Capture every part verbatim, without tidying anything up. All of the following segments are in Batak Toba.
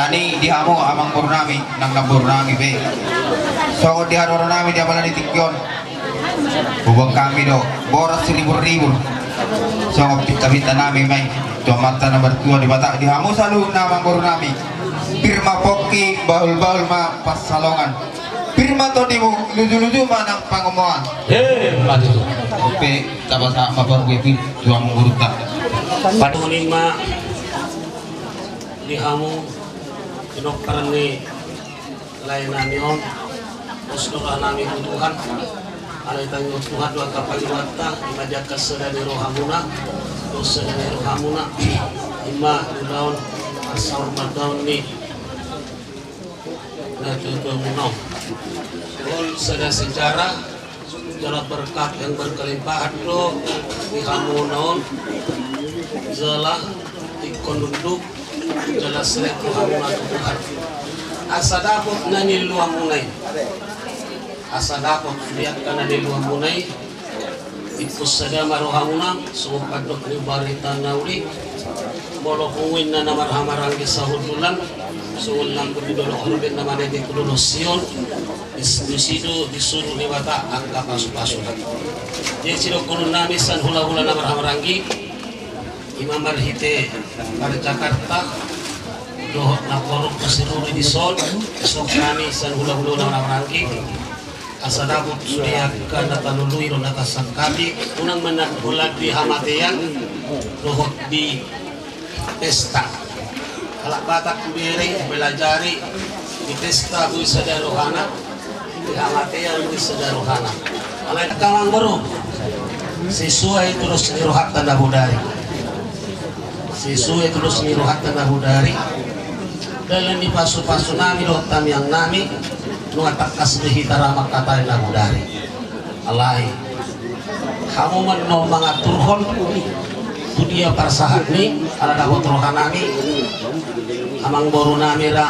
Ani di hamu amangboru nami nang namboru nami pe. Songon di haroro nami di apala ni tingki on, huboan hami do boras siribur-ribur. Songon pinta-pinta nami ma i tu Amanta na martua Debata di hamu saluhutna amangboru nami. Pir ma pongki, bahul-bahul ma pansalongan. Pir ma tondimu, luju-luju ma nang pangomoan. He, ma tutu. Dope tapasahat ma parbue pir tu amangborunta. Patuhon i ma di hamu pinompar ni lae nami on. Pos do roha nami tu Tuhan. Alai tangihon Tuhan do angka pangidoanta. I ma di angka sada ni rohamuna, dohot sada ni rohamuna, i ma ulaon, asa on ma ulaon ni na tuatua muna on. Hol sada sejarah, jala berkat yang berkelimpahan do di hamuna on, jala ingkon unduk, jala selek rohamuna tu Tuhan. Asa dapot na niluamuna i. Asa dapot sude angka na niluamuna i. Ingkon sada ma rohamuna, songon pandok ni barita na uli. Molo punguan na marhahamaranggi sahundulan, songon lambok di dolok horben na manete tu dolok Sion, dis-, disi do disuru Debata angka pasupasuna. Jadi sidohonon nami sian hulahula na marhahamaranggi, i ma marhite par Jakarta, dohot na poruk pasiruri dison, songon nami sian hulahula na marhahamaranggi. Asa dapot sude angka na talului dohot na tasangkapi, unang manat bulan di hamatean, dohot di pesta. Halak Batak hubereng, hupelajari, di pesta boi sada rohana, di hamatean boi sada rohana. Alai angka amangboru, sesuai tudos ni rohanta na bodari. Sesuai tudos ni rohanta na bodari. Dalan ni pasupasu nami dohot tangiang nami, nunga tangkas do hita ra mangkatai na bodari. Alai hamu ma annon mangaturhon tu dia parsahat ni ala dapot roha nami, amangboru nami ra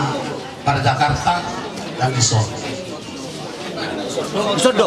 par Jakarta, dan dison. Sodo.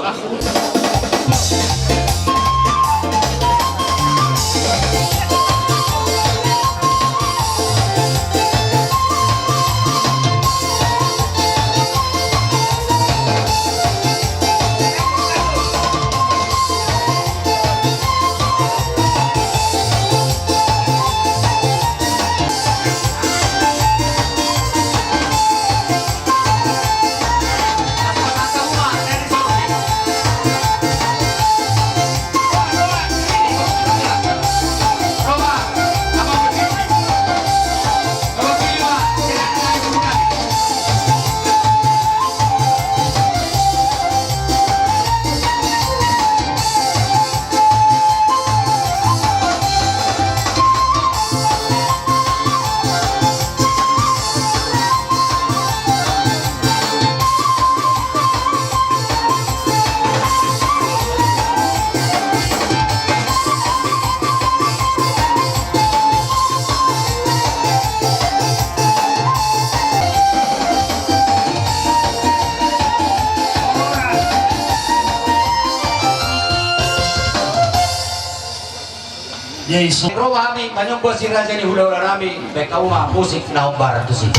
Jadi so- Ro ma hami manyomba si raja ni hulahula nami, baen hamu ma musik na hombar tusi.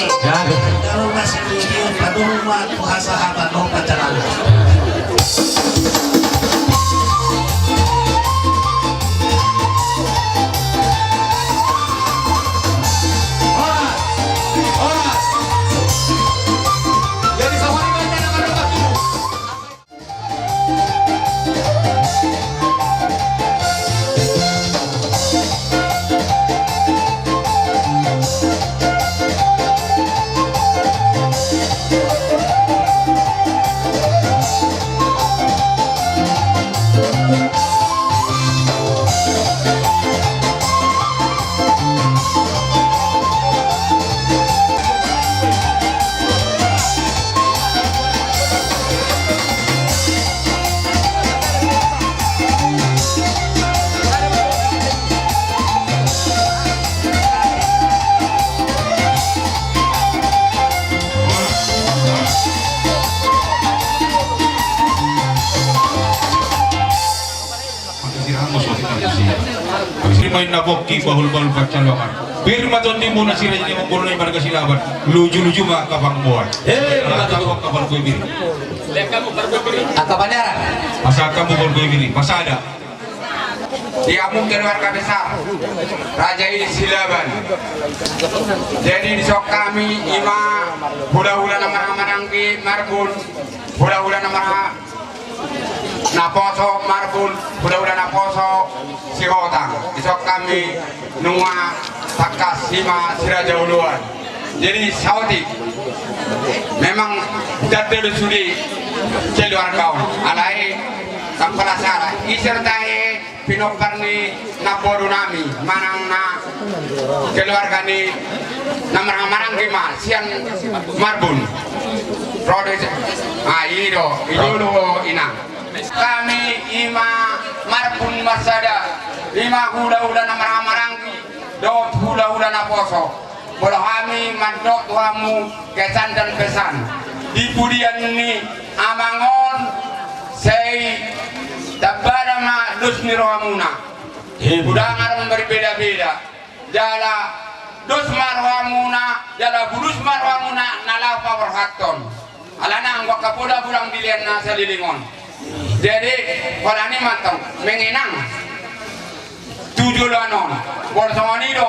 Jadi. Kalau masih video, padahal mah puasa apa, no pacaran. Horas, horas. Jadi, sama dengan yang ada waktu. Sirmain na pongki bahul-bahul pansalongan. Pir ma tondimuna siraja ni amangboru nami marga Silaban. Luju-luju ma angka pangboan. Hei, angka pangboan. Angka panyaran. Masa angka pangboan bibir. Masa ada. Di hamu keluarga besar Raja i Silaban. Jadi dison hami ima hula-hula na marhahamaranggi Marbun. Hula-hula na marha- Naposo Marbun, hula-hula naposo Sihotang. Dison hami nunga tangkas ima si Raja Oloan. Jadi saotik. Memang tanda do sude keluarga on. Alai, tangkas salah. Ise do tahe pinompar ni namboru nami, manang na keluarga ni na marhahamaranggi ma sian Marbun. Ro do ise? Ah, i do, i do, inang. Hami ima Marbun marsada, ima hula-hula na marhahamaranggi dohot hula-hula naposo. Molo hami mandok tu hamu kesan dan pesan di pudian ni amang on, sai tamba ma dos ni rohamuna. Hudang adong berbeda-beda. Jala dos ma rohamuna, jala bulus ma rohamuna na laho paborhathon. Alana anggo angka poda godang dilean na saleleng on. Jadi, holan i ma antong mengenang tu joloan on. Molo songon i do,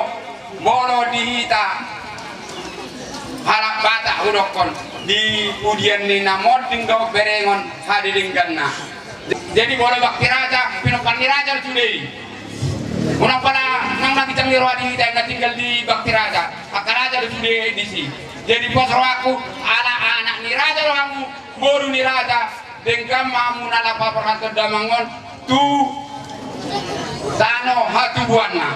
molo di hita halak Batak hudokkon, di pudian ni na monding dohot berengon hadedengganna. Jadi molo bakti raja, pinompar ni raja do sude i. Unang pala nang na ginjang ni roha di hita na tinggal di bakti raja, angka raja do sude disi. Jadi pos rohangku, ala anak ni raja do hamu, boru ni raja, denggan ma hamu na laho paborhathon damang on tu tano hatubuanna.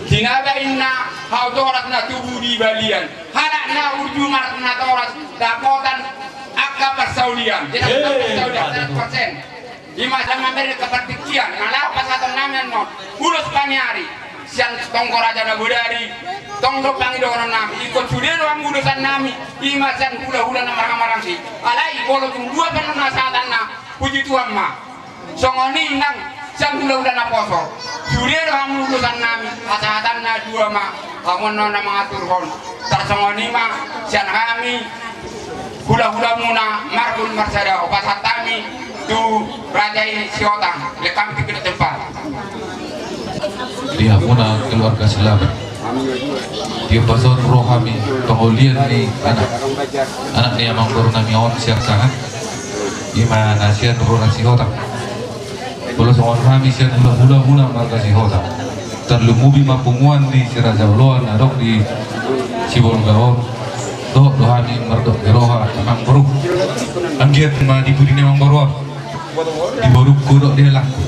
Tinaba inna hau toras na tubu di balian. Halak na uju marnatoras dapotan angka parsaulian. Jadi angka parsaulian seratus persen. Ima sian mambere angka partingkian na laho pasahaton nami annon ulos paniari sian tonggo raja na bodari. Tong do pangidohonon nami, ingkon sude do hamu ulosan nami. Ima sian hula-hula na marhahamaranggi. Alai molo tung dua pe annon hasahatanna, puji Tuhan ma. Songon i nang sian hula-hula naposo. Sude do hamu ulosan nami, hasahatanna dua ma, hamu annon na mangaturhon. Tarsongon i ma sian hami hula-hulamuna Marbun marsada, hupasahat hami tu raja i Sihotang. Lehon hami tingki dohot tempat. Di hamuna keluarga Silaban. Di ombas on ro hami pangolian ni anak, anak ni amangboru nami on Siangkangan. Ima na sian rura Sihotang. Molo songon hami sian hula-hulamuna marga Sihotang, tarlumobi ma punguan ni si Raja Oloan na adong di Sibolga on, dohot do hami mardok ni roha amangboru. Anggiat ma di pudi ni amangboru on, di borungku dohot di helangku,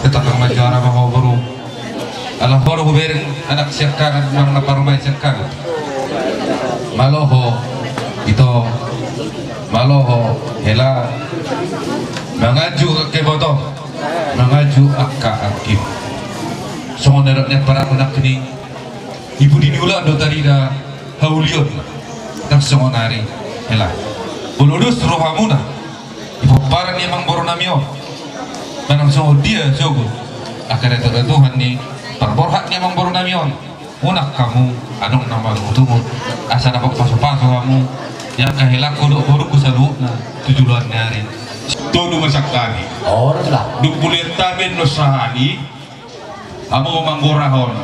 tetap manjalo ma ho boru. Ala ho do hubereng anak Siangkangan, manang na parumaen Siangkangan. Malo ho ito, malo ho hela, manganju angka iboto, manganju angka anggi. Songon na didok ni ampara nangkin i, di pudi ni ulaon do tarida haulion. Ndang songon ari hela. Molo dos rohamuna di pomparan ni amangboru nami on, manang songon dia sogot angka datudatua ni parborhat ni amangboru nami on, Unang hamu adong na marungutungut, asa dapot pasupasu hamu, iangka helangku dohot borungku saluhutna tu joloan ni ari. Tolu ma sian hami. Dung mauliate ma annon sahali, hamu manggorahon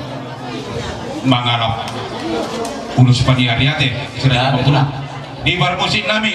mangalap ulos paniari ate. Sudah. Di parmusik nami.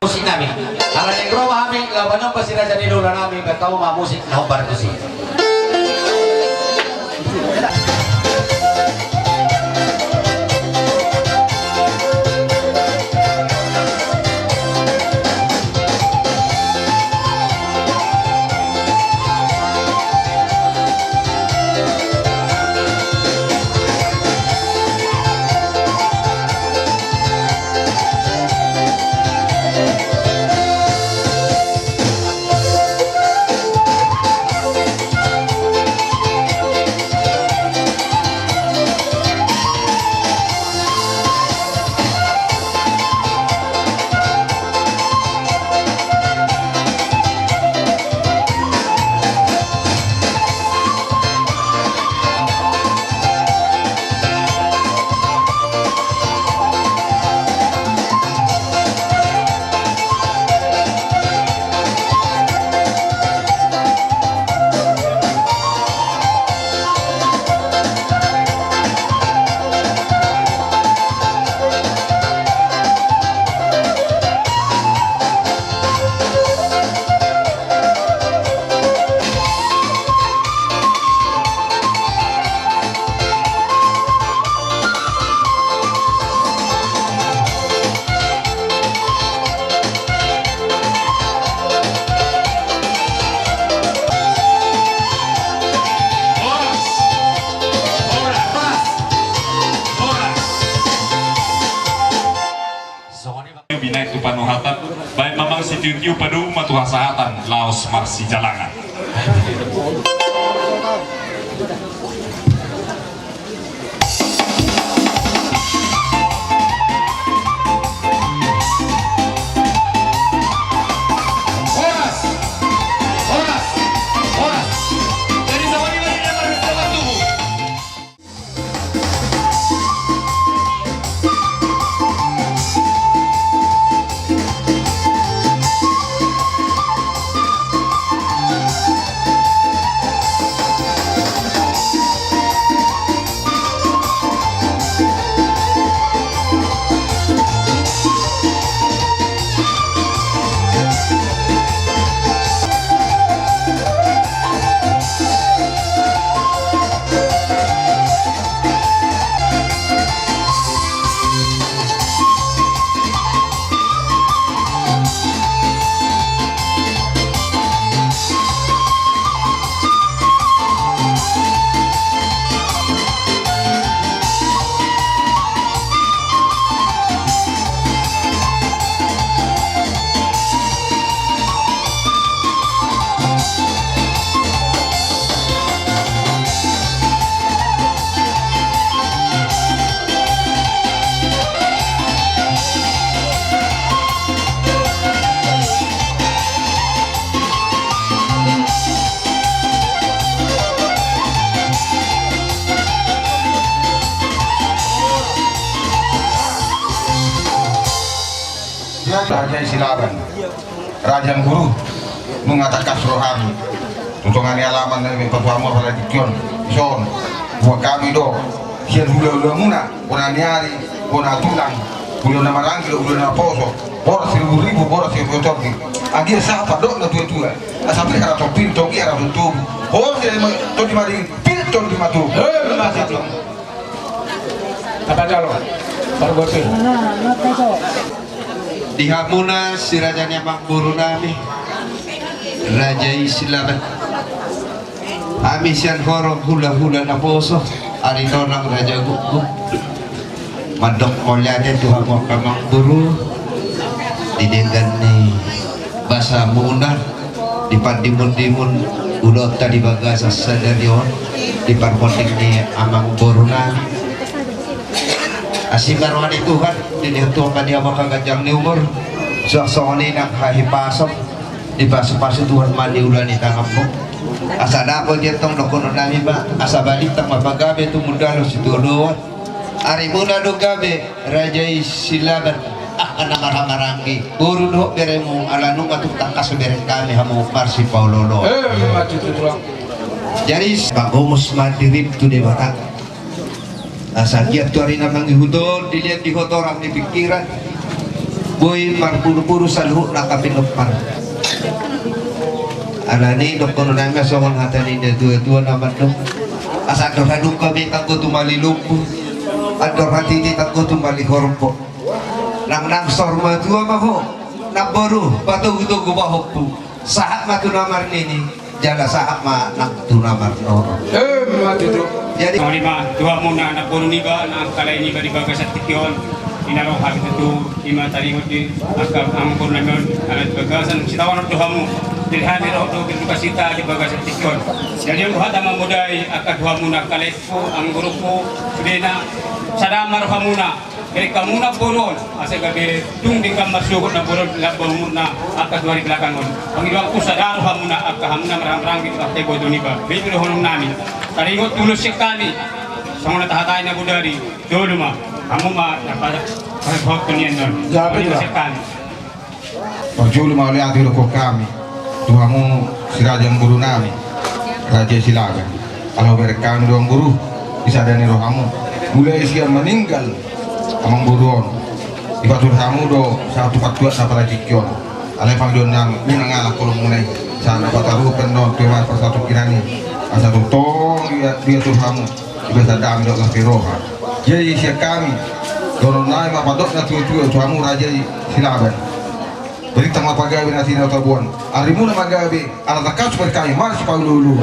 Musik nami. Ala naeng ro ma hami laho manomba si raja ni lula nami, bahen hamu ma musik na hombar tusi. Binaen tu panuhatan, baen ma amang sitiotio, padomu ma tu hasahatan laos marsijalangan. Horas! Horas! Horas! Jadi sama ini lagi dia berhenti waktu. Raja i Silaban, raja ni boru, nunga tangkas rohami tu tonga ni alaman nami, patuamu apala tingki on. Dison, buat hami do sian hulahulamuna, bona ni ari, bona tulang, ulaon na maranggi, ulaon na poso, boras ribu-ribu, boras ribu-ribu. Anggiat sahat pandok na tua-tua, asa pir harato pir, tondi harato tobu, boras ribu tondi maring, pir tondi matobu. Hei, mati tu. Apa jalo? Pargote. Di hamuna si raja ni amangboru nami, raja i Silaban. Hami sian horong hulahula na poso, ari nonang raja gukguk. Mandok mauliate tu hamu angka amangboru, di denggan ni basamuna, di pandimundimun ulaonta di bagasan sadari on, di parmonding ni amangboru nami. Asi ma roha ni Tuhan, dilehon Tuhan ma di hamu angka ganjang ni umur, suang songon i nang hahipason, dipasupasu Tuhan ma niula ni tanganmu. Asa dapot i antong dohonon nami ma, asa balintang ma pagabe tumundalhon situatua on. Arimuna do gabe, raja i Silaban, angka na marhahamaranggi, boru dohot beremu, ala nunga tung tangkas bereng hami hamu marsipaolooloan. Eh, maju tu tulang. Jadi, pagomos ma dirim tu Debata. Asa anggiat tu ari na mangihut on, dilehon dihotoran ni pingkiran, boi marburu-buru saluhutna angka pinompar. Alani i dohonon nami ma songon hata ni natuatua na mandok: Asa andor hadungka be tanggo tumali lombu, andor hatiti tanggo tumali horbo. Nang, nang saur matua ma ho, namboru, patogutogu ma hompu. Sahat ma tu na marnini, jala sahat ma nang tu na marnono. Eh, maju tu. Jadi, songon i ma tu hamuna namboru niba, nang angka lae niba di bagasan tingki on, di na ro hami tutu, i ma taringot di angka amangboru nami on, ala di bagasan sitaonon do hamu. Jadi hami ro do berdukacita di bagasan tingki on. Jadi on do hata mamodai angka tu hamuna angka laengku, amangboruku, sudena, sada ma rohamuna. Jadi hamuna boru on, asa gabe tung denggan marsogot na boru on, lambang umurna angka tu ari belakang on. Pangidoanku sada rohamuna, angka hamuna marhahamaranggi tu parboruon niba. Boi do dohonon nami. Taringot tu ulos sian hami, songon na tahatai na bodari, jolo ma, hamu ma na pada, pada hotkon nian on. Jawab. Ulos sian hami. Parjolo mauliate dohonon hami tu hamu si raja ni boru nami, raja i Silaban. Ala hubereng hami do amangboru, di sada ni rohamu, mulai sian maninggal amangboru on, dipature hamu do sahat tu partuat na apala tingki on. Alai pangidoan nami, unang alap holongmuna i, sahat na pataruhon annon tu parsatongkinan i, asa tongtong diatur hamu. Iba sadami dohot las ni roha. Jadi sian hami, dohonon nami ma pandok na tuatua tu hamu raja i Silaban. Balintang ma pagabe na tinaboan. Arimuna ma gabe, ala tangkas berkahi marsipaolooloan.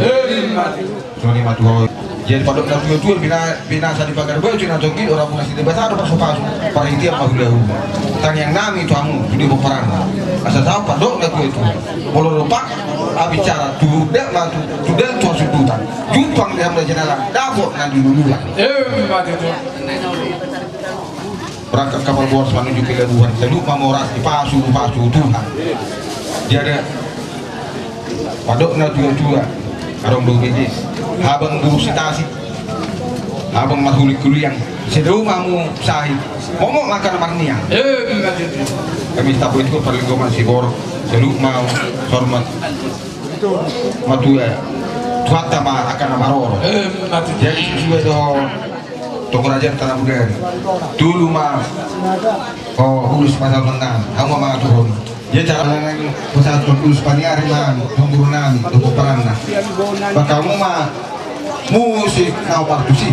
Songon i ma tu ho. Jadi pandok na tuatua, bina, binasa di pagar baju na jonggil, orang muna sini basah, orang pasupasu. Parhitean ma hulahula. Tangiang nami tu hamu, tu dia pomparanna. Asa sahat pandok na tuatua. Molo dompak, abicara tu dak ma tu, tu dak tu hasundutan. Jumpang di hamu na jinalang, dapot na di luluan. Eh, maju tu. Berangkat kapal boras manuju pelabuhan, saluhut ma moras, dipasu, dipasu Tuhan. Jadi, pandok na tuatua, adong do bibis, habang buruk si tasik, habang marhulik-huliang, sedau ma hamu sahit, momok ma angka na marniang. Eh, maju tu. Hami tapo itu parlinggoman Siborok, saluhut ma hormat matua, Tuhanta ma angka na maroro. Eh, maju tu. Jadi sesuai do tonggo raja tanah budaya. Tolu ma, o, ulos pasahaton nami, hamu ma mangaturhon. Jadi cara nami pasahaton ulos paniari ma, amangboru nami, tu pomparanna. Bahen hamu ma musik na opat tusi.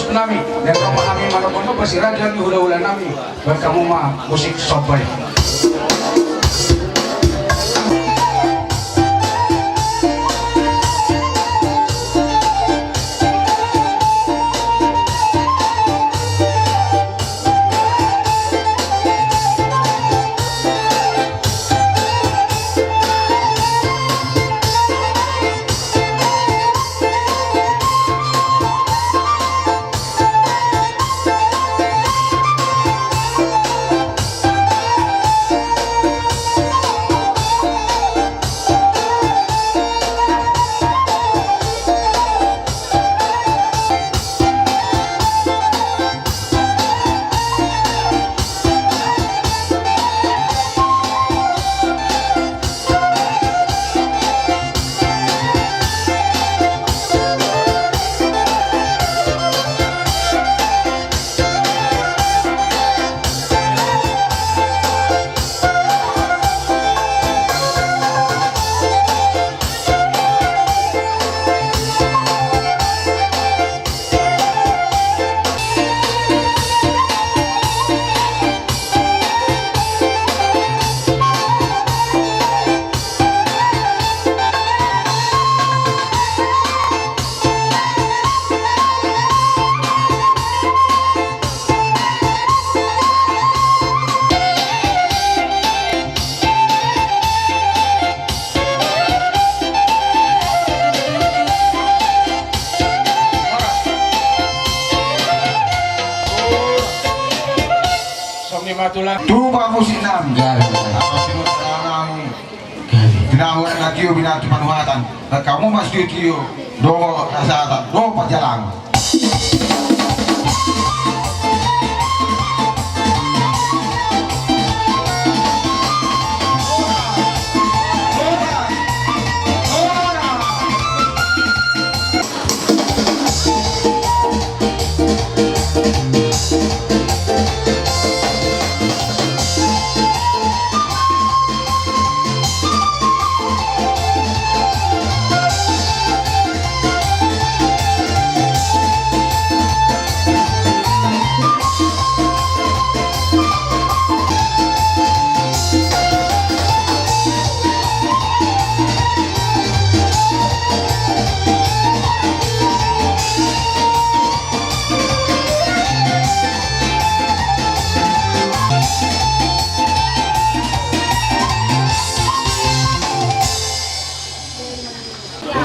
Nami, dan rumah nami mana pun pasti raja di hula-hula nami. Berkamu ma musik sobai. Songon i ma tulang. Tupa musik nami. Gabe. Apa sih lu sekarang? Gabe. Binahu na tio, binahu tu panuhatan. Berkamu ma sitio-tio. Dohot hasahatan. Dohot parjalangan.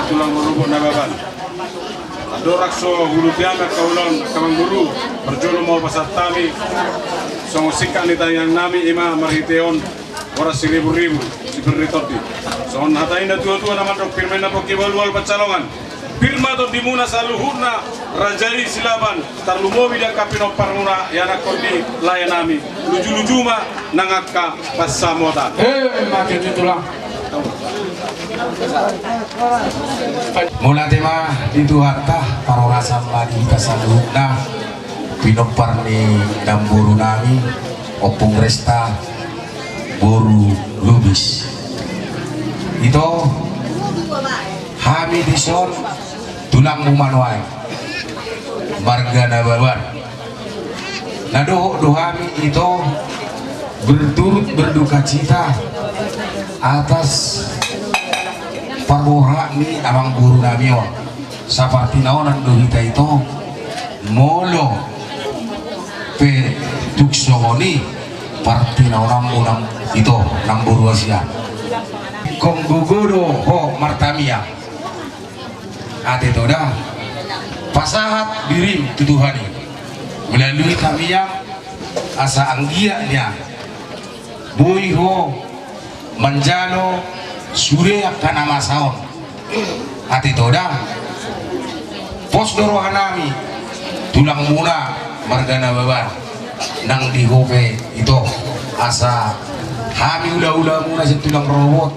Tulang rorobot Nababan. Andorang so huluti hami angka ulaon, angka amangboru, parjolo ma hupasahat hami songon singkat ni tangiang nami, i ma marhitehon horas siribu-ribu, sipir ni tondi. Songon hata ni na tua-tua na mandok: Pir ma inna pongki, ualu-ualu pansalongan. Pir ma tondimuna saluhutna, raja i Silaban, tarlumobi di angka pinomparmuna, ianakhon ni lae nami. Luju-luju ma nang angka pansamotan. Eh, mate tu tulang. Mauliate ma di Tuhanta, parhorasan ma di hita saluhutna, pinompar ni namboru nami, Ompung Resta, boru Lubis. Ito, hami dison tulangmu ma nuaeng, marga Nababan. Na dohot do hami ito berturut berdukacita atas parboha ni amangboru nami on. Sapartinaonan do hita ito, molo pe tung songon i partinao nami, nang ito, namboru Asia. Ingkon gogo do ho martamiang. Ate to da. Pasahat dirim tu Tuhan i melalui tamiang, asa anggiat nian boi ho manjalo sude angka na masa on. Ate to da. Pos do roha nami, tulangmuna marga Nababan, nang di ho pe ito, asa hami hula-hulamuna sian tulang rorobot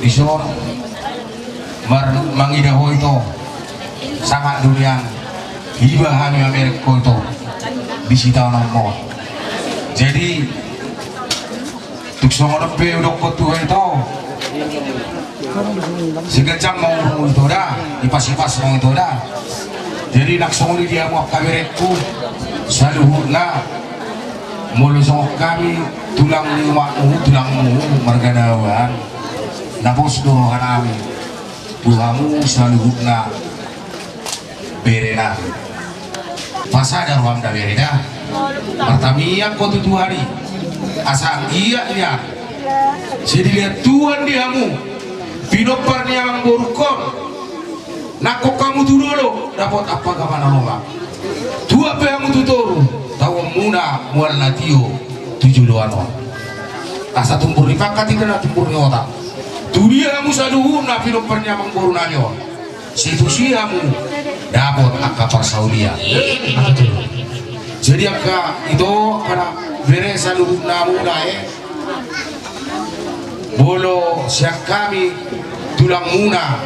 dison mar-, mangida ho ito, sangap do nian iba hami mamereng ho ito di sitaonon on. Jadi tung songon on pe hudokkon tu ho ito, siganjang ma umurmu ito da, dipas-ipas ma ito da. Jadi nang songon i di hamu angka berengku saluhutna, molo songon hami tulang ni umakmu, tulangmu marga Nababan, na pos do rohanami tu hamu saluhutna berenami. Pasada roham da bere da. Martamiang ho tu Tuhan i, asa anggiat nian sai dilehon Tuhan di hamu pinompar ni amangborungkon. Nangkok hamu tu dolok dapot ampaga panalongan. Tuat pe hamu tu toru, tauanmuna mual na tio tu joloan on. Asa tumbur ni pangkat inda na tumbur ni otak. Tu dia hamu saluhutna pinompar ni amangborunami on, sai tusi hamu dapot angka parsaulian. Jadi angka ito, angka na bere saluhutna muna e. Molo sian hami tulangmuna,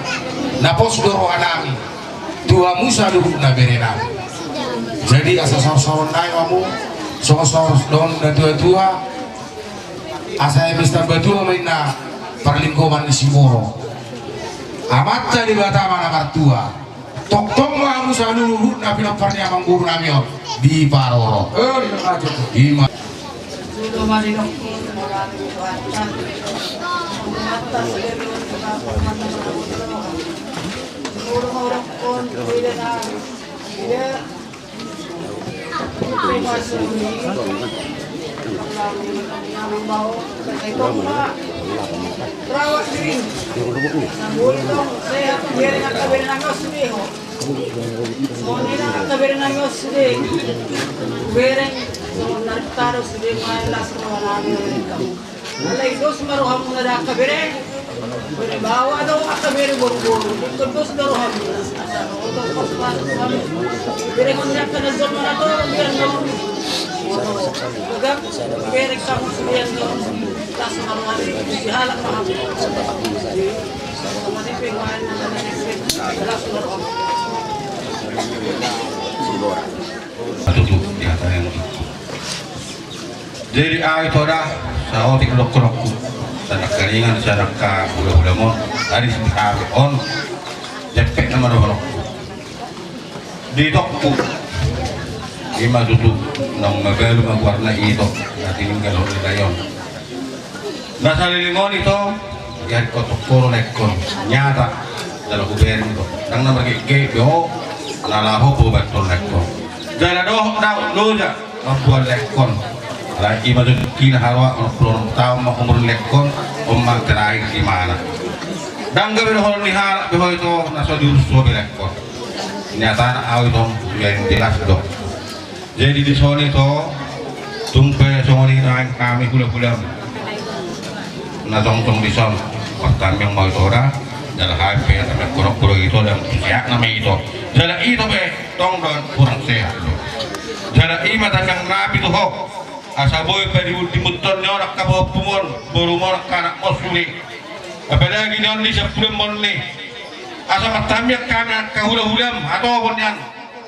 na pos do rohanami tu hamu saluhutna berenami. Jadi asa saorsaoronnami hamu, songon saor dohon natuatua, asa eme tamba tua ma inna parlinggoman ni siborok. Amanta Debata ma na martua. Tongtong ma hamu saluhutna pinompar ni amangborunami on diparorot. Ima. Alai dos ma rohamuna da angka bere. Bere baoa do angka bere boruboru, ingkon dos do rohamuna. Asa otong pos pos pos. Berehon ni angka na jolma na torop, biar na. Gagap, bere kamu sulian do. Dos ma rohamuna, dihalak ma hamu. Sama di penguayan na na na. Dos ma rohamuna. Tutu, di hata yang itu. Jadi ahu ito da, saotik do dohononku. Sian angka ningan, sian angka hulahulam on, ari sian ahu on, jempek nama do dohononku. Di itongku, ima tutu, naung mabalu ma goarna ito, na tininggalhon ni lae on. Na saleleng on ito, di ari kotokkoro laengkon, nyata, jala hubereng do. Ndang na margekge be ho, na laho hubahen laengkon. Jala dohot do au loja. Mamboan laengkon. Alai ima jo tingkina haroa, onom pulu onom taon ma umur ni laengkon, on ma terakhir di mana. Ndang gabe dohonon ni halak be ho ito na so diurus ho be laengkon. Nyatana ahu ito, yang jelas do. Jadi dison ito, tung pe songon i nuaeng hami hulahulam na tongtong dison, martamiang ma ito da, jala hami pe tamiang hurang hurang ito, dan sehat nama ito. Jala ito pe, tong do kurang sehat do. Jala ima tamiang nami tu ho. Asa boi pe di, dimuton ni on angka pahompu on, boru on angka anak on sude. Apalagi ni on ni sampulu on ni. Asa martamiang hami angka hulahulam, atau ponian.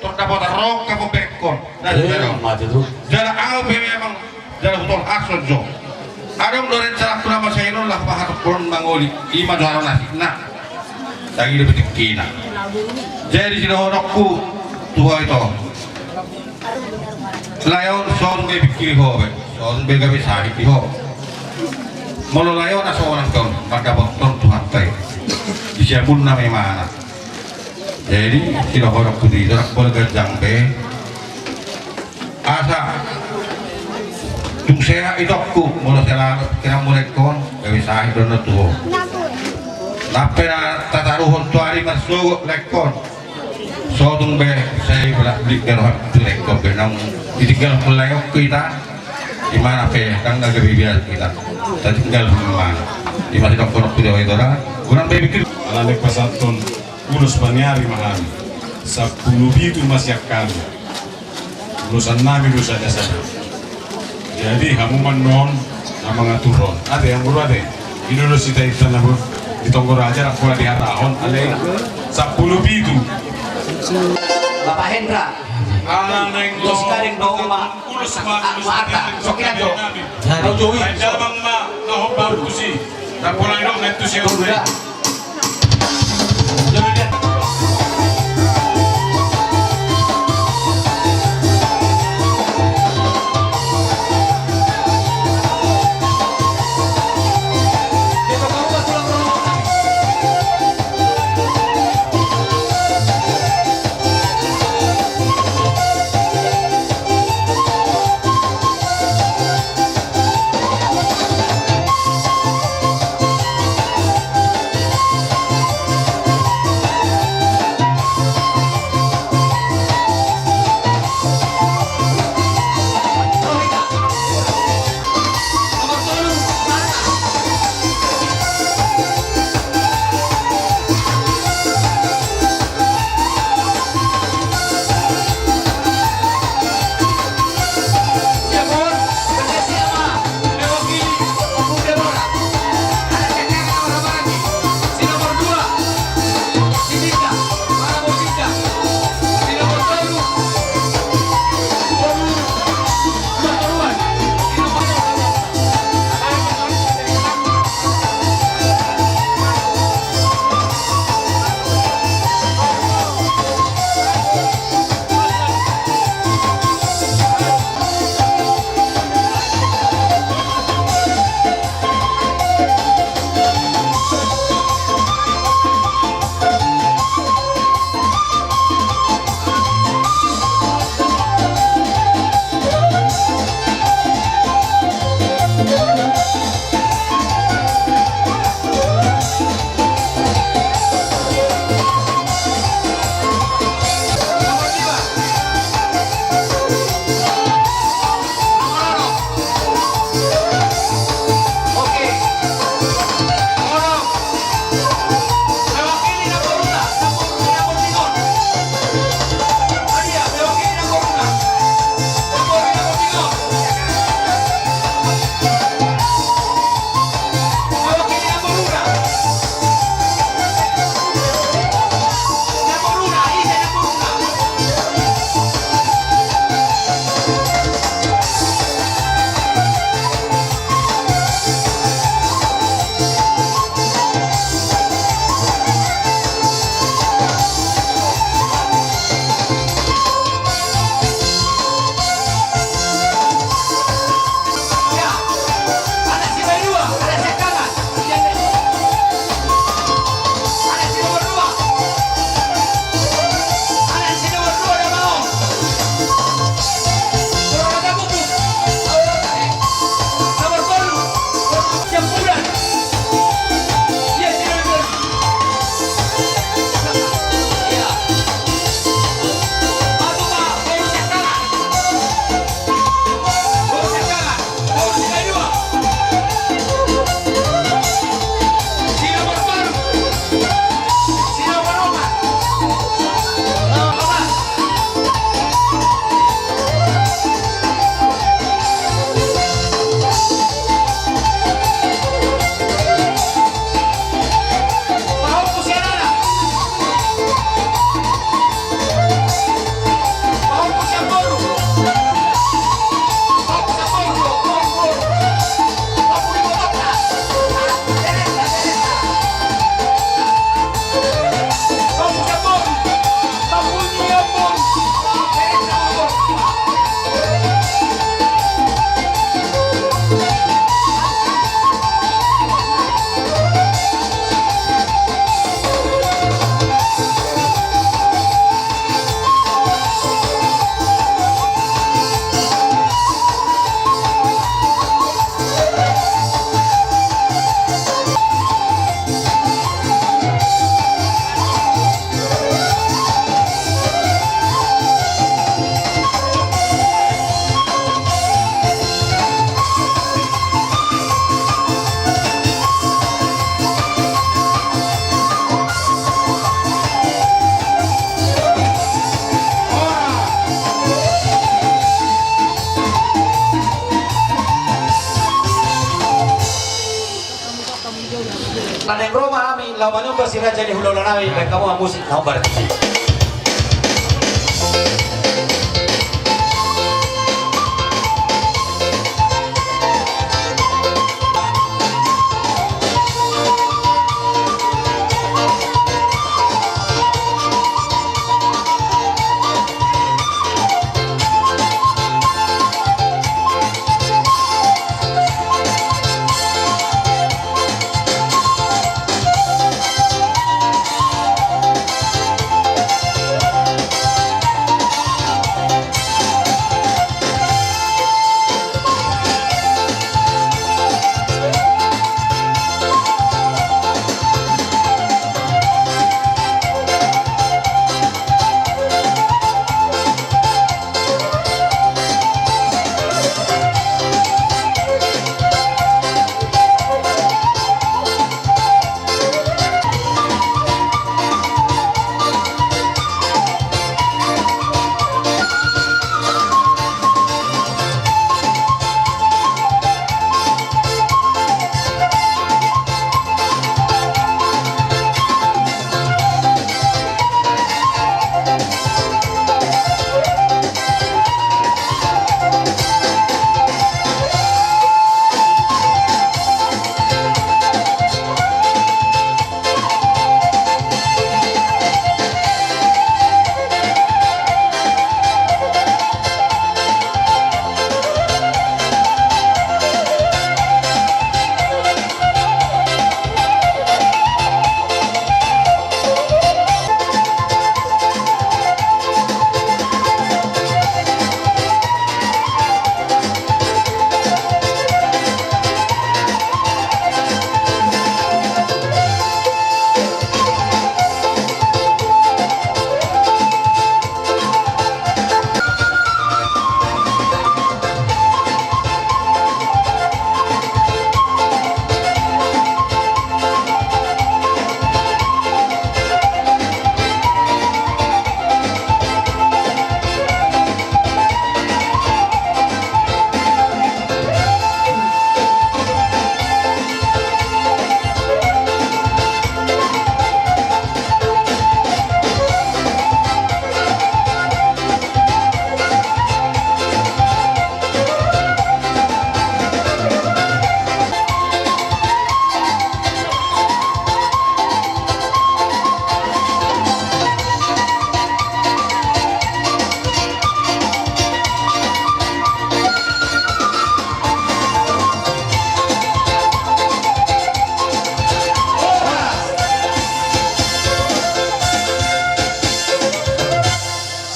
Tor dapotan roha pamberekkon. Nah, eh, jala. Mate tu. Jala ahu pe memang jala hutol hason jo. Adong do rencana tu nama sainon lah pahat pulon mangoli. Ima jo aro nasib. Nah. Tangi do pitikina. Jadi sidohononku tu ho ito. Lae on so tung be pikiri ho be. So tung be gabe sahit di ho. Molo lae on na so nang ton. Mandapothon Tuhan tai. Di siamun nama imana. Jadi, sidohononku di, ndang pola ganjang be. Asa tung sehat itongku, molo selalu kira mulai kon, gabe sahit do na tuo. Lampe na tataruhon tu ari marsogot laengkon. So tung be, sai balak balik be roham tu laengkon be, naung ditinggalhon laengkon hita. Imana pe, ndang na gabe biasa hita. Tatinggalhon imana. Ima sidohononku di ho ito da. Kurang be pikir. Alani pasahathon. Ulos paniari ma hami. Sampulu pitu ma sian hami. Ulosan nami do sada-sada. Jadi hamu ma annon na mangaturhon. Ate, anggo ate. I do ulos i tainta na bo. Di tonggo raja ndang pola dihatahon. Alai sampulu pitu. Bapak Hendra. Ala naeng dos gading do ma. Ulos ma. Marta. Sokiran do. Jadi. Damang ma. Na hombar tusi. Ndang pola nidok na tusi. Tunggu da. Laho manomba si raja ni hulahula nami, baen hamu ma musik na hombar tusi.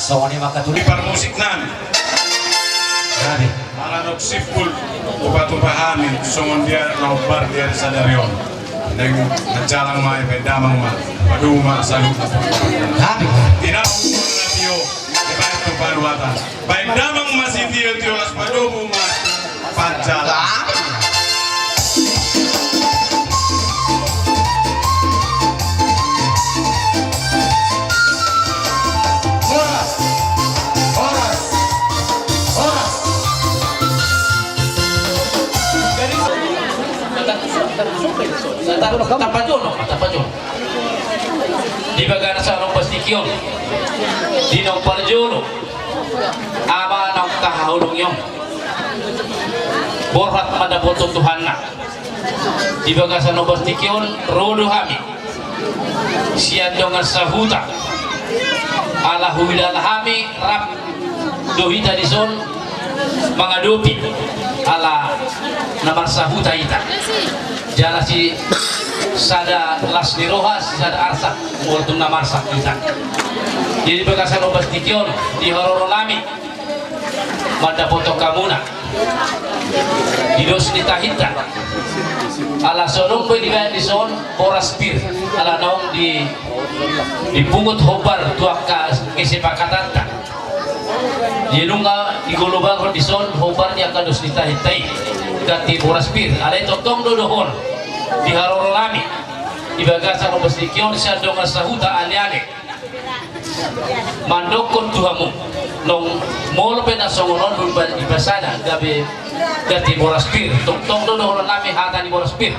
Songon i ma angka tulang. Di parmusik nami. Nami. Ala nunga simpul hupahupa hami songon dia na hombar di ari sadari on. Naeng manjalang ma i, baen damang ma, padomu ma saluhutna. Nami. Di na, di baen tu paluatan. Baen damang ma sitiotio, laos padomu ma panjalang. Horas. Horas. Horas. Jadi, tapajono, tapajono. Di bagasan ombas tingki on, di naung parjolo, ama naung tahaholongi on, borhat mandapothon Tuhanna. Di bagasan ombas tingki on ro do hami sian dongan sahuta, ala huida hami rap do hita dison mangadopi ala na marsahuta hita. Jala sisada las ni roha, sisada arsak, molo tung na marsak hita. Jadi bagasan ombas tingki on, di haroro nami mandapothon hamuna di dos ni tahinta. Ala songon boi dibaen dison boras pir, ala naung di, dipungut hombar tu angka kesepakatanta. Jadi nunga digolobanghon dison hombar ni angka dos ni tahinta i, ganti boras pir. Alai tongtong do dohonon di haroro nami di bagasan ombas tingki on sian dongan sahuta, aleale, mandokkon tu hamu, nang molo pe na songon on, dung ba-, dibasana gabe ganti boras pir, tongtong do dohonon nami hata ni boras pir.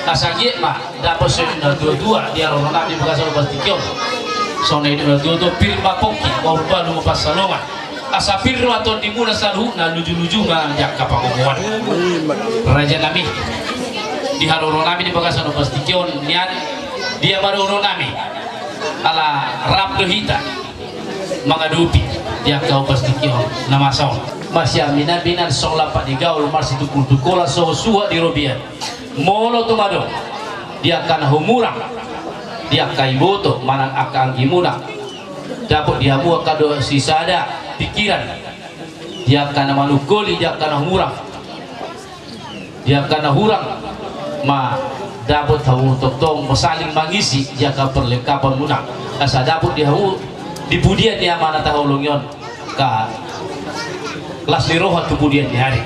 Asa giot ma dapot songon na tua-tua di haroro nami di bagasan opat tingki on. Songon na nidok na tua-tua, pir ma pongki, bahulbahu ma pansalongan. Asa pir ma tondimuna saluhutna, luju-luju ma di angka pangomoan. Raja nami, di haroro nami di bagasan opat tingki on nian, dia ma dohonon nami? Ala rap do hita mangadopi di angka opat tingki on na masa on. Masiamin-aminan, songon lampak ni gaol, marsitungkol-tungkolan, songon suhat di robean. Molo tung adong di angka na humurang, di angka iboto manang angka anggimuna, dapot di hamu angka do sisada pingkiran, di angka na manungkoli, di angka na humurang, di angka na hurang, ma dapot hamu tongtong ma saling mangisi di angka perlengkapanmuna, asa dapot di hamu di pudian ni ama na taholongi on, angka las ni roha tu pudian ni ari.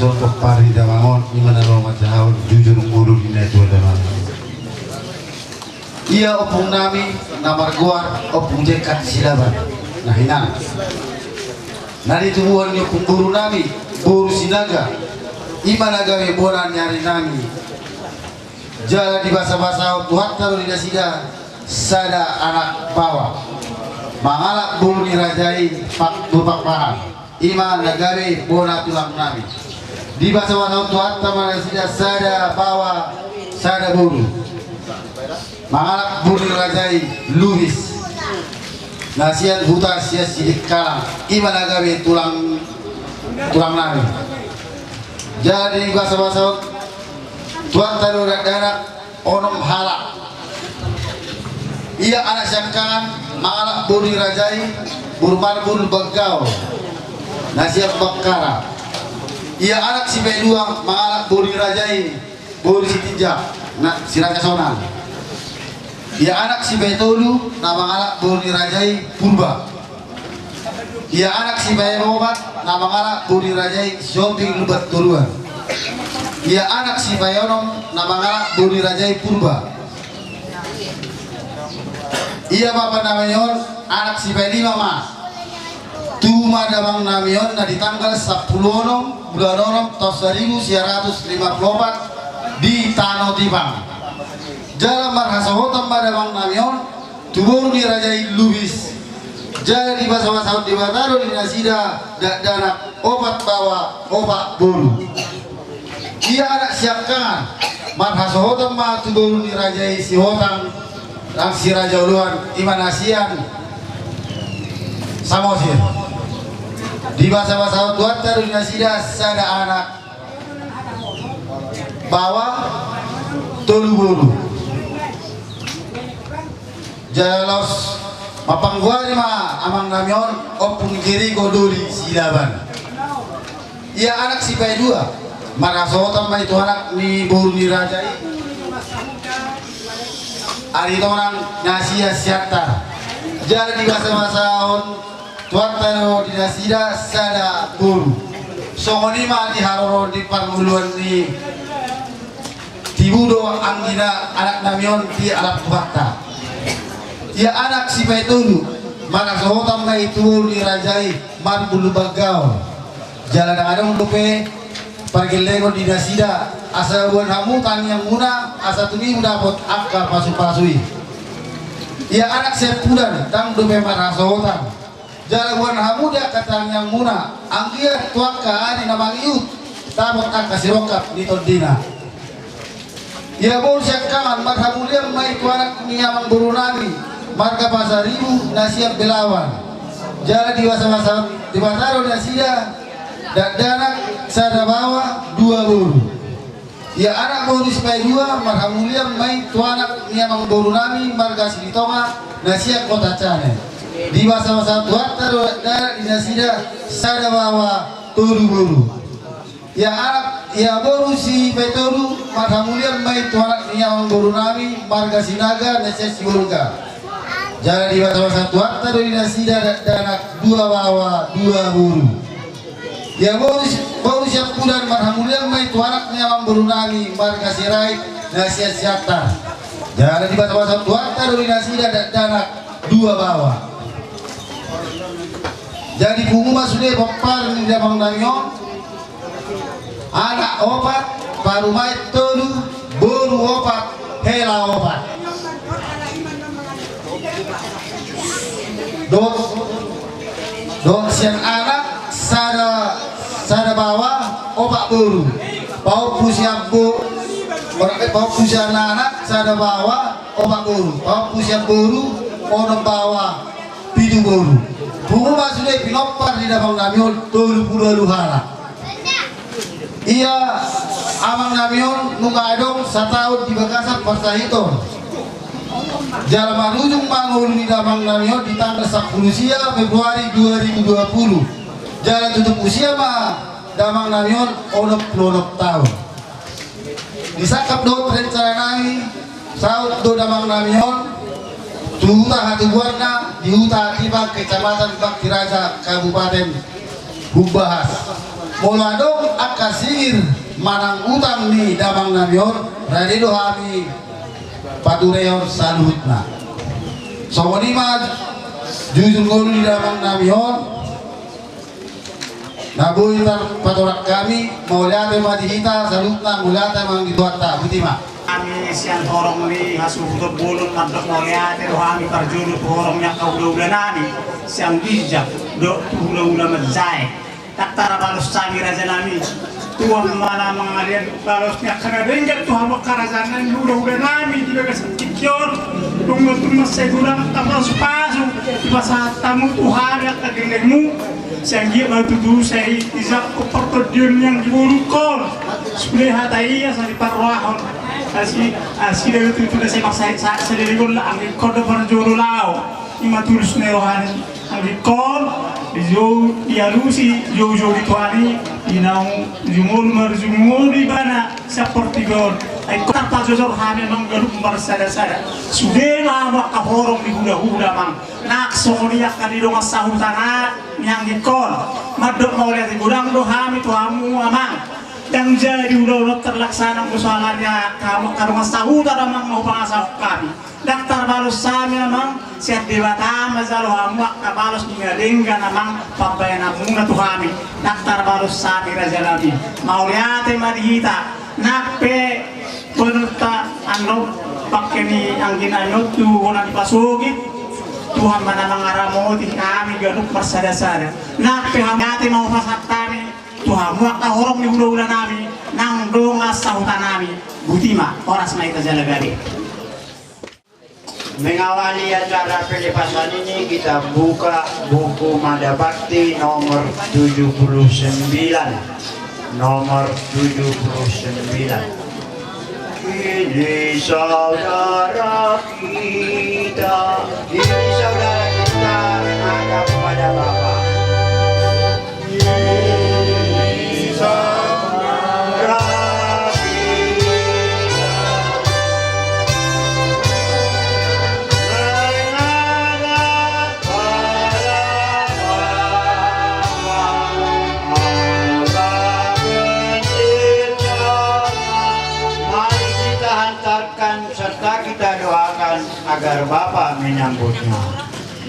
Pomparan ni damang on, ima na laho manjahahon jujur ngolu ni natua damang. Ia ompung nami na margoar Ompung Jengkat Silaban, na hinan. Na nitubuhon ni ompung boru nami, boru Sinaga, ima na gabe bona ni ari nami. Jala dibasabasahon Tuhanta do di nasida sada anak baoa, mangalap boru ni raja i Pak Boru Pakpahan, ima na gabe bona tulang nami. Dibasabasahon Tuhanta ma nasida sada baoa sada boru, mangalap boru ni raja i Lubis, na sian huta sian Sidikalang, ima na gabe tulang, tulang nami. Jadi dibasabasahon Tuhanta do dakdanak onom halak. Ia anak siangkangan mangalap boru ni raja i, boru Marbun Banggaol, na sian Bangkara. Ia anak sipaidua mangalap boru ni raja i, boru Sitinjak, na si Raja Sonang. Ia anak sipaitolu na mangalap boru ni raja i Purba. Ia anak sipaopat na mangalap boru ni raja i Sihombing Lumban Toruan. Ia anak sipaonom na mangalap boru ni raja i Purba. Ia bapa nami on anak sipailima ma. Tubu ma damang nami on na di tanggal sampulu onom bulan onom taon saribu sia ratus lima pulu opat di Tano Tipang. Jala marhasohotan ma damang nami on tu boru ni raja i Lubis. Jala dibasabasahon Debata do di nasida dakdanak opat baoa opat boru. Ia anak siangkangan marhasohotan ma tu boru ni raja i Sihotang nang si Raja Oloan, ima na sian Samosir. Dibasabasahon Tuhanta do di nasida sada anak baoa tolu boru. Jala laos mapanggoari ma amang nami on Ompung Jeriko Doli Silaban. Ia anak sipaidua marhasohotan ma i tu anak ni boru ni raja i, Aritonang na sian Siantar. Jala dibasabasahon Tuhanta do di nasida sada boru. Songon i ma di haroro ni parngoluan ni tibu do anggina anak nami on dialap Tuhanta. Ia anak sipaitolu marhasohotan ma i tu boru ni raja i Marbun Banggaol. Jala ndang adong dope pargellengon di nasida, asa boan hamu tangiangmuna asa tumibu dapot angka pasupasu i. Ia anak siampudan ndang dope marhasohotan. Jala boan hamu di angka tangiangmuna, anggiat tu angka ari na mangihut dapot angka sirongkap ni tondina. Ia boru siangkangan marhamulian ma i tu anak ni amangboru nami marga Pasaribu na sian Belawan. Jala dibasabasahon Debata do nasida dakdanak sada baoa dua boru. Ia anak boru sipaidua marhamulian ma i tu anak ni amangboru nami marga Silitonga na sian Kota Cane. Dibasabasahon Tuhanta do dakdanak di nasida sada baoa tolu boru. Ia anak, ia boru sipaitolu marhamulian ma i tu anak ni amangboru nami marga Sinaga na sian Sibolga. Jala dibasabasahon Tuhanta do di nasida dakdanak dua baoa dua boru. Ia boru si, boru siampudan marhamulian ma i tu anak ni amangboru nami marga Sirait na sian Siantar. Jala dibasabasahon Tuhanta do di nasida dakdanak dua baoa. Jadi pungu ma sude pomparan ni damang nami on. Anak opat, parumaen tolu, boru opat, hela opat. Dohot, dohot sian anak sada, sada baoa opat boru. Paompu sian bo, ora, eh, paompu sian anak sada baoa opat boru. Paompu sian boru onom baoa pitu boru. Pungu ma sude pinompar ni damang nami on tolu pulu ualu halak. Ia amang nami on nunga adong sataon di bagasan parsahiton. Jala marujung ma ngolu ni damang nami on di tanggal sampulu sia Februari dua ribu dua puluh. Jala tutup usia ma damang nami on onom pulu onom taon. Disangkap dohot rencana nami, saut do damang nami on tu huta hatubuanna di Huta Tipang, Kecamatan Bakti Raja, Kabupaten Humbahas. Molo adong angka singir manang utang ni damangnami on, rade do hami paturehon saluhutna. Songon i ma jujur ngolu ni damangnami on na boi tarpatorang hami. Mauliate ma di hita saluhutna, mauliate ma di Tuhanta. Boti ma. Hami sian horong ni hasuhuton bolon mandok mauliate do hami parjolo tu horong ni angka hulahula nami sian ginjang dohot tu hulahula manjae. Ndang tarbalos hami raja nami. Tuhan ma na mangalean balos ni angka na denggan tu hamu angka raja nami, hulahula nami di bagasan tingki on. Dung mansai godang angka pasupasu dipasahat hamu tu hami angka gellengmu. Sai anggiat ma tutu sai dijangkon partondion ni anggi bolon on. Sude hata i asa diparrohahon. Asi, asi da tutu na sai masa sa sa delegon la anggi on do parjolo laho. Ima tulus ni roha ni anggi on, dijou dialusi joujou di Tuhan i, di naung jumolo marjumolo ibana sian portibi on. Ai on tarpajojor hami amang ganup marsadasada. Sude ma hamu angka horong ni hulahula amang. Nang songon i angka di dongan sahuta ni anggi on. Mandok mauliate godang do hami tu hamu amang. Ndang jadi ulaon on terlaksana anggo soalnya hamu angka dongan sahuta do amang na hupangasahon hami. Ndang tarbalos hami amang, sian Debata ma jalo hamu angka balos ni na denggan amang pambahenanmuna tu hami. Ndang tarbalos hami raja nami. Mauliate ma di hita. Nang pe boanonta annon pangke ni anggi nami on tu bona ni pasogit. Tuhan ma na mangaramoti hami ganup marsadasada. Nang pe hamu ate ma hupasahat hami tu hamu angka horong ni hulahula nami nang dongan sahuta nami. Boti ma, horas ma hita jala gabe. Mengawali acara pelepasan ini, kita buka buku Mada Bakti nomor tujuh puluh sembilan. Nomor tujuh puluh sembilan. Ini saudara kita, ini saudara kita menghadap kepada Bapa. Mari kita hantarkan serta kita doakan agar Bapa menyambutnya.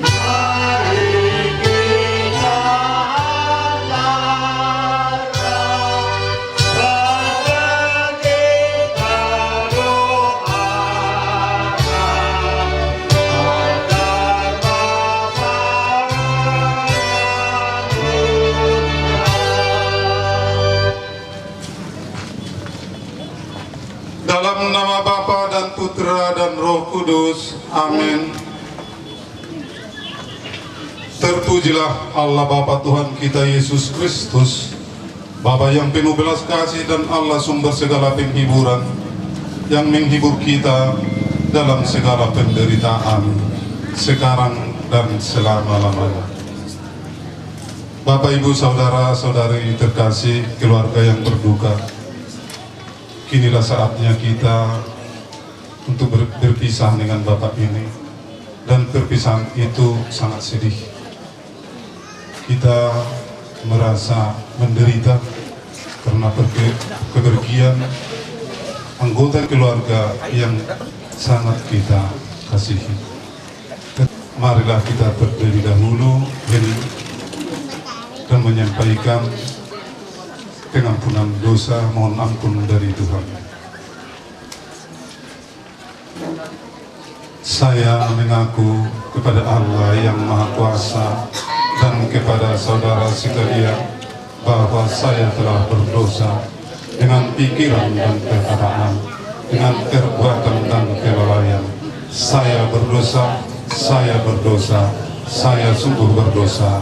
Mari kita hantarkan, mari kita doakan, agar Bapa menyambutnya. Dalam nama Bapa dan Putra dan Roh Kudus. Amin. Terpujilah Allah Bapa Tuhan kita Yesus Kristus, Bapa yang penuh belas kasih dan Allah sumber segala penghiburan, yang menghibur kita dalam segala penderitaan, sekarang dan selama-lamanya. Bapak, Ibu, saudara-saudari terkasih, keluarga yang berduka, kinilah saatnya kita untuk ber- berpisah dengan Bapak ini. Dan perpisahan itu sangat sedih. Kita merasa menderita karena perke- kepergian anggota keluarga yang sangat kita kasihi. Marilah kita terlebih dahulu hening dan menyampaikan pengampunan dosa, mohon ampun dari Tuhan. Saya mengaku kepada Allah yang Maha Kuasa dan kepada saudara sekalian bahwa saya telah berdosa dengan pikiran dan perkataan, dengan perbuatan dan kelalaian. Saya berdosa, saya berdosa, saya sungguh berdosa.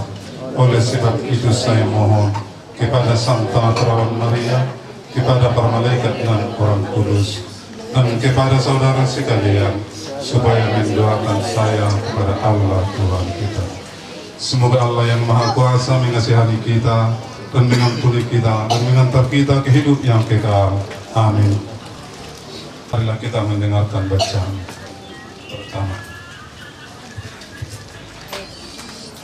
Oleh sebab itu saya mohon kepada Santa Perawan Maria, kepada para malaikat dan orang kudus, dan kepada saudara sekalian, supaya mendoakan saya kepada Allah Tuhan kita. Semoga Allah yang Maha Kuasa mengasihani kita dan mengampuni kita dan mengantar kita ke hidup yang kekal. Amin. Marilah kita mendengarkan bacaan pertama.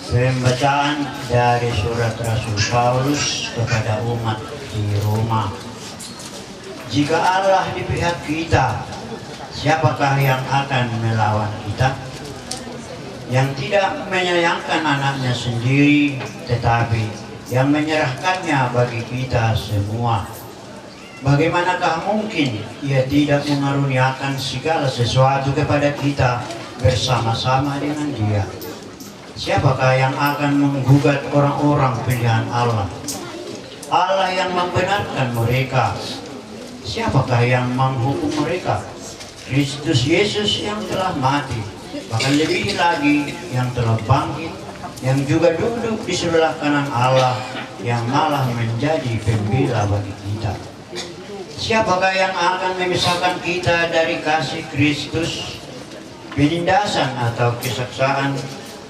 Pembacaan dari surat Rasul Paulus kepada umat di Roma. Jika Allah di pihak kita, siapakah yang akan melawan kita? Yang tidak menyayangkan anaknya sendiri, tetapi yang menyerahkannya bagi kita semua, bagaimanakah mungkin Ia tidak mengaruniakan segala sesuatu kepada kita bersama-sama dengan Dia? Siapakah yang akan menggugat orang-orang pilihan Allah? Allah yang membenarkan mereka. Siapakah yang menghukum mereka? Kristus Yesus yang telah mati, bahkan lebih lagi yang telah bangkit, yang juga duduk di sebelah kanan Allah, yang malah menjadi pembela bagi kita. Siapakah yang akan memisahkan kita dari kasih Kristus? Penindasan atau kesengsaraan,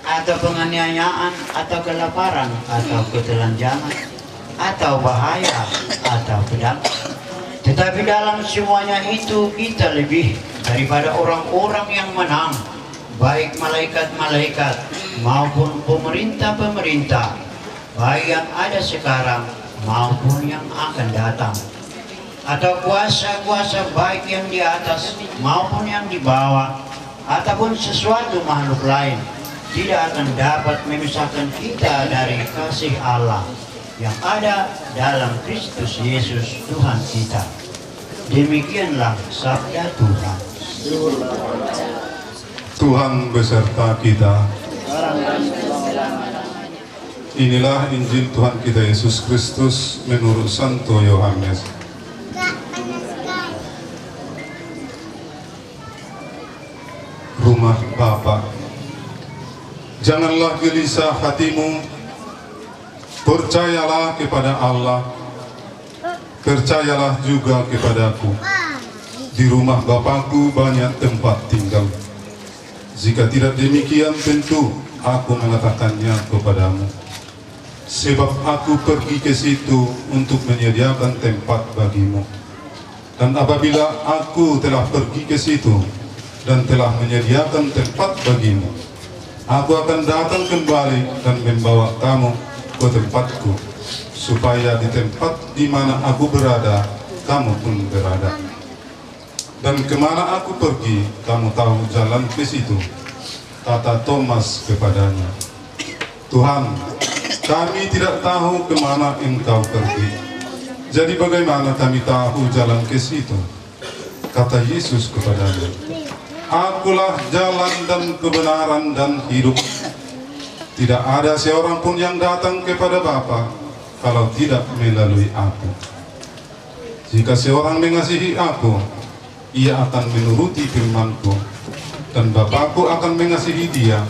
atau penganiayaan, atau kelaparan, atau ketelanjangan, atau bahaya, atau pedang? Tetapi dalam semuanya itu kita lebih daripada orang-orang yang menang, baik malaikat-malaikat maupun pemerintah-pemerintah, baik yang ada sekarang maupun yang akan datang, atau kuasa-kuasa baik yang di atas maupun yang di bawah, ataupun sesuatu makhluk lain, tidak akan dapat memisahkan kita dari kasih Allah yang ada dalam Kristus Yesus Tuhan kita. Demikianlah sabda Tuhan. Tuhan beserta kita. Inilah Injil Tuhan kita Yesus Kristus menurut Santo Yohanes. Rumah Bapa. Janganlah gelisah hatimu. Percayalah kepada Allah. Percayalah juga kepadaku. Di rumah Bapakku banyak tempat tinggal. Jika tidak demikian, tentu Aku mengatakannya kepadamu. Sebab Aku pergi ke situ untuk menyediakan tempat bagimu. Dan apabila Aku telah pergi ke situ dan telah menyediakan tempat bagimu, Aku akan datang kembali dan membawa kamu ke tempat-Ku, supaya di tempat di mana Aku berada, kamu pun berada. Dan ke mana Aku pergi, kamu tahu jalan ke situ, kata Tomas kepada-Nya. Tuhan, kami tidak tahu ke mana Engkau pergi. Jadi bagaimana kami tahu jalan ke situ? Kata Yesus kepada-Nya, Akulah jalan dan kebenaran dan hidup. Tidak ada seorang pun yang datang kepada Bapa kalau tidak melalui Aku. Jika seorang mengasihi Aku, ia akan menuruti firman-Ku, dan Bapa-Ku akan mengasihi dia,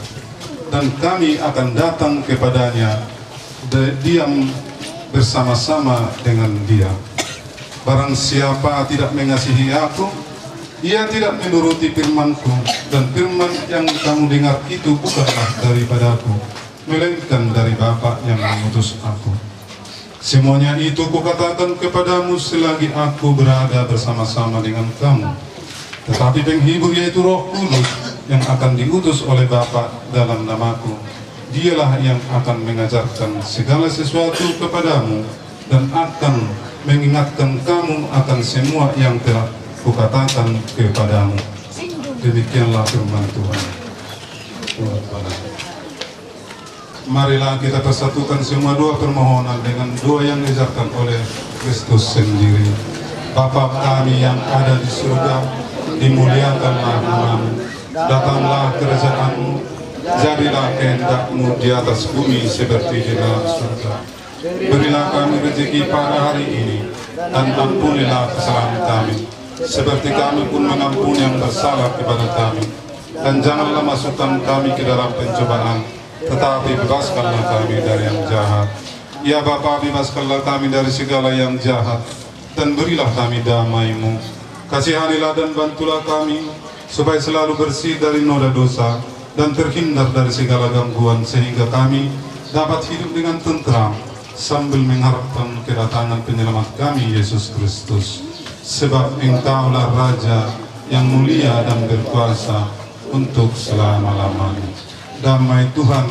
dan Kami akan datang kepada-nya, de-, diam bersama-sama dengan dia. Barang siapa tidak mengasihi Aku, ia tidak menuruti firman-Ku, dan firman yang kamu dengar itu bukanlah daripada-Ku, melainkan dari Bapa yang mengutus Aku. Semuanya itu Kukatakan kepadamu selagi Aku berada bersama-sama dengan kamu. Tetapi Penghibur, yaitu Roh Kudus, yang akan diutus oleh Bapa dalam nama-Ku, Dialah yang akan mengajarkan segala sesuatu kepadamu dan akan mengingatkan kamu akan semua yang telah Kukatakan kepadamu. Demikianlah firman Tuhan. Marilah kita persatukan semua doa permohonan dengan doa yang diajarkan oleh Kristus sendiri. Bapa kami yang ada di surga, dimuliakanlah nama-Mu. Datanglah kerajaan-Mu. Jadilah kehendak-Mu di atas bumi seperti di dalam surga. Berilah kami rezeki pada hari ini, dan ampunilah kesalahan kami, seperti kami pun mengampuni yang bersalah kepada kami. Dan janganlah masukkan kami ke dalam pencobaan, tetapi bebaskanlah kami dari yang jahat. Ya Bapa, bebaskanlah kami dari segala yang jahat, dan berilah kami damai-Mu. Kasihanilah dan bantulah kami, supaya selalu bersih dari noda dosa dan terhindar dari segala gangguan, sehingga kami dapat hidup dengan tentram sambil mengharapkan kedatangan Penyelamat kami, Yesus Kristus. Sebab Engkaulah Raja yang mulia dan berkuasa untuk selama-lamanya. Damai Tuhan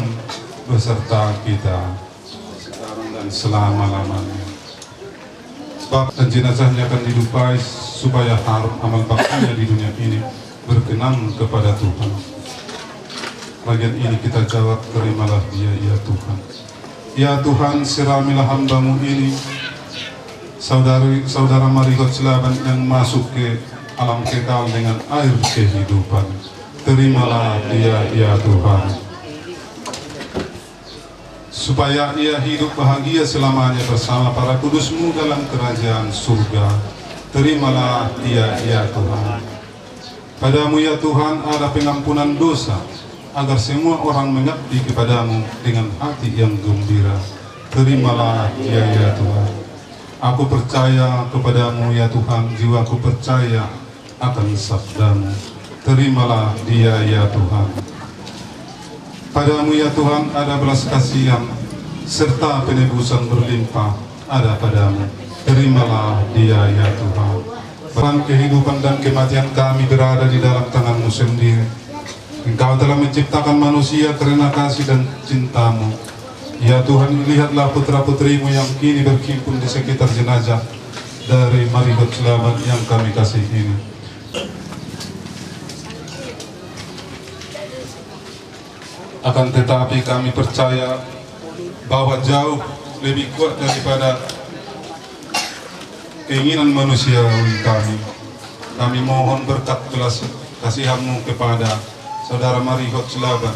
beserta kita sekarang dan selama-lamanya. Sebab dan jenazahnya akan didupai supaya harum amal baktinya di dunia ini berkenan kepada Tuhan. Bagian ini kita jawab, terimalah dia, ya Tuhan. Ya Tuhan, siramilah hamba-Mu ini, saudari, saudara Marihot Silaban yang masuk ke alam kekal dengan air kehidupan. Terimalah dia, ya Tuhan. Supaya ia hidup bahagia selamanya bersama para kudus-Mu dalam kerajaan surga. Terimalah dia, ya Tuhan. Padamu, ya Tuhan, ada pengampunan dosa, agar semua orang mengabdi kepadamu dengan hati yang gembira. Terimalah dia, ya Tuhan. Aku percaya kepadamu, ya Tuhan, jiwaku percaya akan sabdamu. Terimalah dia, ya Tuhan. Padamu, ya Tuhan, ada belas kasihan serta penebusan berlimpah ada padamu. Terimalah dia, ya Tuhan. Tuhan, kehidupan dan kematian kami berada di dalam tangan-Mu sendiri. Engkau telah menciptakan manusia karena kasih dan cinta-Mu. Ya Tuhan, lihatlah putra-putri-Mu yang kini berhimpun di sekitar jenazah dari Marihot Silaban yang kami kasih ini. Akan tetapi kami percaya bahwa jauh lebih kuat daripada keinginan manusiawi kami. Kami mohon berkat belas kasihan-Mu kepada saudara Marihot Silaban.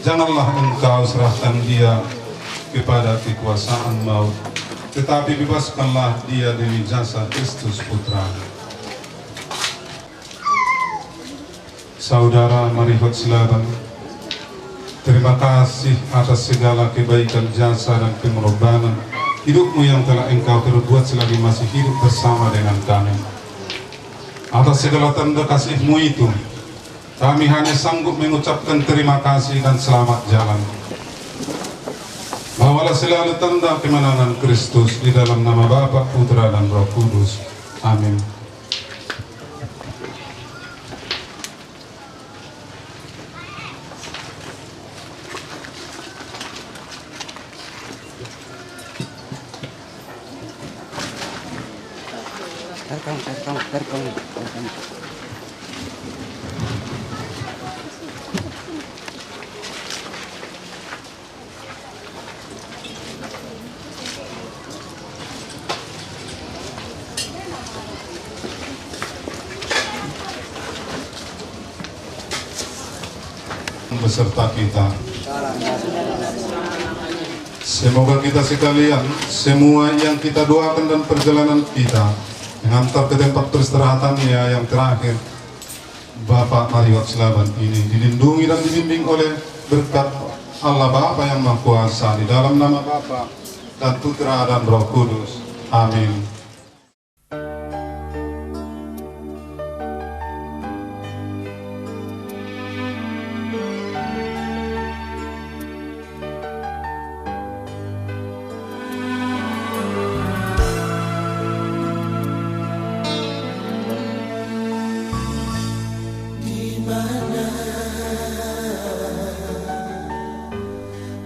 Janganlah Engkau serahkan dia kepada kekuasaan maut, tetapi bebaskanlah dia demi jasa Kristus Putra. Saudara Marihot Silaban, terima kasih atas segala kebaikan, jasa, dan pengorbanan hidup-Mu yang telah Engkau perbuat selagi masih hidup bersama dengan kami. Atas segala tanda kasih-Mu itu, kami hanya sanggup mengucapkan terima kasih dan selamat jalan. Bawalah selalu tanda kemenangan Kristus, di dalam nama Bapa, Putra, dan Roh Kudus. Amin. Beserta kita. Semoga kita sekalian, semua yang kita doakan dan perjalanan kita mengantar ke tempat peristirahatan, ya, yang terakhir, Bapak Marihot Silaban ini dilindungi dan dibimbing oleh berkat Allah Bapa yang Maha Kuasa, di dalam nama Bapa dan Putra dan Roh Kudus. Amin. Di mana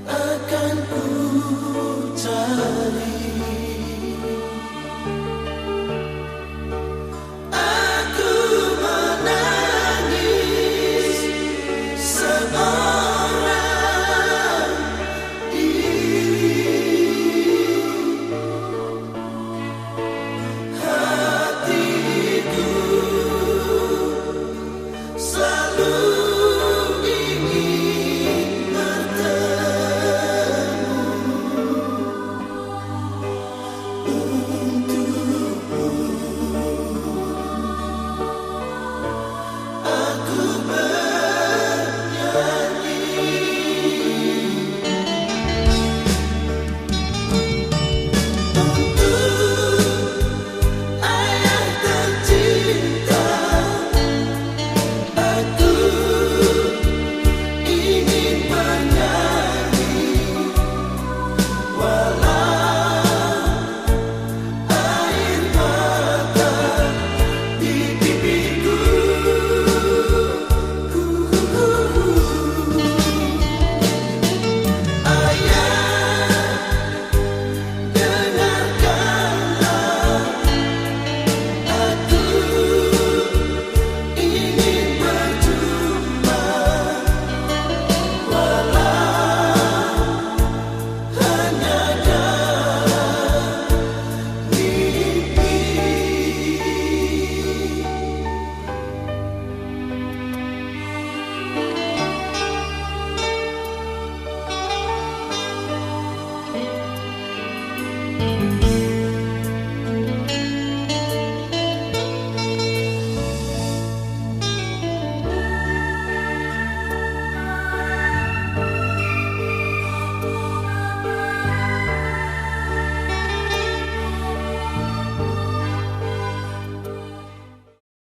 akan ku cari Aku menangis seorang diri. Hatiku selalu